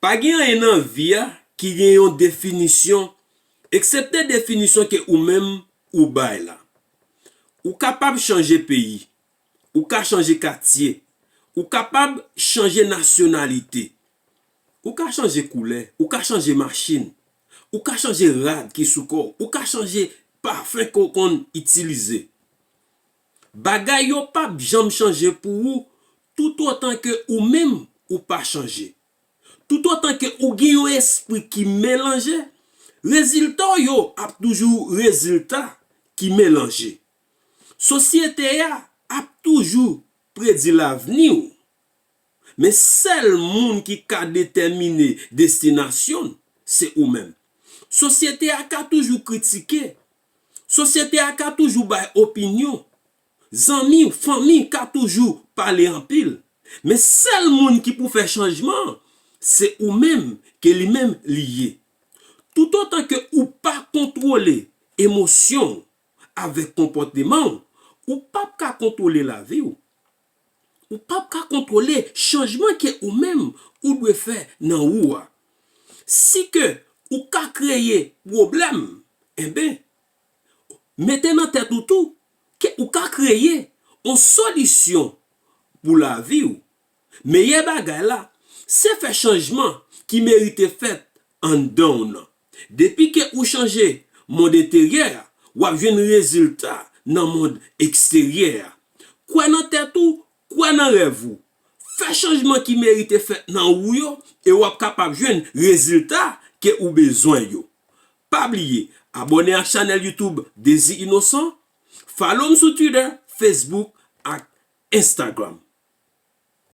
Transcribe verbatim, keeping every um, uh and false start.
Pa gen anyen nan vi a ki gen yon definisyon, eksepte definisyon ke ou menm ou bay la. Ou kapab chanje peyi, ou ka chanje katye, ou kapab chanje nasyonalite, ou ka chanje koulè, ou ka chanje machin, ou ka chanje rad ki sou kò w, ou ka chanje pafen ke w konn itilize. Bagay yo p ap janm chanje pou ou toutotan ke ou menm ou pa chanje. Toutotan ke ou gen yon espri ki melanje, rezilta w yo ap toujou rezilta ki melanje. Sosyete a ap toujou predi lavni w. Men sèl moun ki ka detèmine destinasyon l, se ou menm. Sosyete a ka toujou kritike. Sosyete a ka toujou bay opinyon. Zanmi, fanmi ka toujou pale anpil. Men sèl moun ki pou fè chanjman an, se ou menm ke li menm li ye. Toutotan ke ou pa kontwole emosyon w avèk konpòteman w, ou p ap ka kontwole lavi w. Ou p ap ka kontwole chanjman ke ou menm ou dwe fè nan ou a. Si ke ou ka kreye pwoblèm, enben, mete nan tèt ou tou ke ou ka kreye yon solisyon pou lavi w. Meyè bagay la, se fè chanjman ki merite fèt anndan w nan. Depi ke ou chanje mond enteryè a, w ap jwenn rezilta nan mond eksteryè a. Kwè nan tèt ou, kwè nan rèv ou. Fè chanjman ki merite fèt nan ou yo, e w ap kapab jwenn rezilta ke ou bezwen yo. Pa bliye abòne ak chanèl YouTube Dezi Inosan, follow m sou Twitter, Facebook ak Instagram.